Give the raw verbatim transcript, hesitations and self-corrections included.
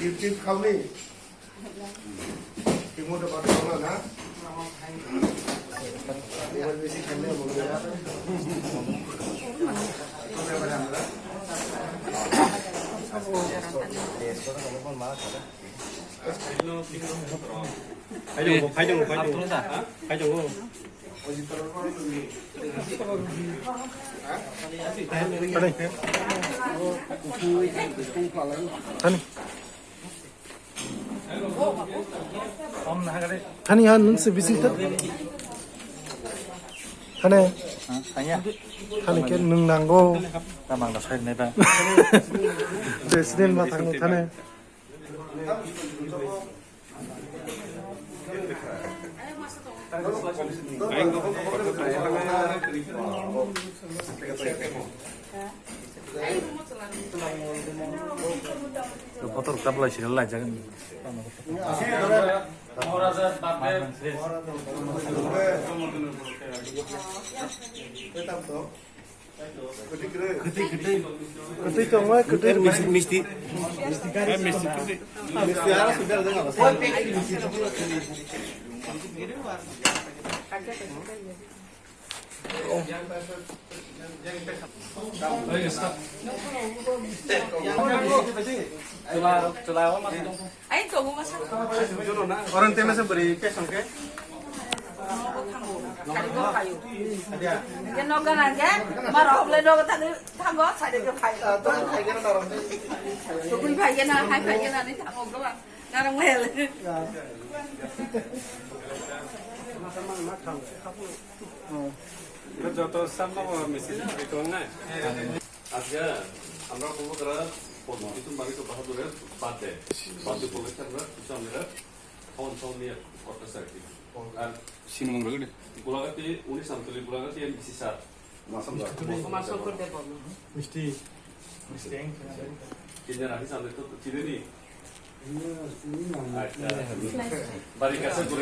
Tip tip khauni. Timo to bato na na. Mobile bisi khaini amo na. Phai dong, phai dong, phai dong. Phai dong. Thani. Thani ha nung se bisi ta. Thani. Thani ke nung nango. Tamang da sai nai ba. President ba thang thani. Kotor kaplai sini lai jagan. Kwtwi, kwtwi. Kwtwi tongo, kwtwi rwmani. Misti, misti. Misti, misti, kwtwi. Misti, aro sundar dong, aro. Ai, tongo masa. Orang tema sa beri pesang ke? Nogo thango. Sari go payo. Dia. Dia nogo nang ke? Maro hoble nogo thango, thango, sari go payo. Tugui payo na, hai payo na, ni thango go. Narang mel. Joto samno message kori tong na. আজকে আমরা উপভোগ করার পদ্ধতি তুমি বাড়িতে বাহাদুরের birthday. Birthday উপলক্ষে আমরা কিছু আমরা খাওয়ান খাওয়ান নিয়ে করতেছি আর কি। আর সিনেমা গুলো গোলাঘাটে উনিশ আমতলি গোলাঘাটে এমবিসি স্যার। মাসঙ্কর দেব। মিষ্টি। মিষ্টি। কিনে রাখিস, আমি তো চিনি নি। আচ্ছা। বাড়ির কাছে করে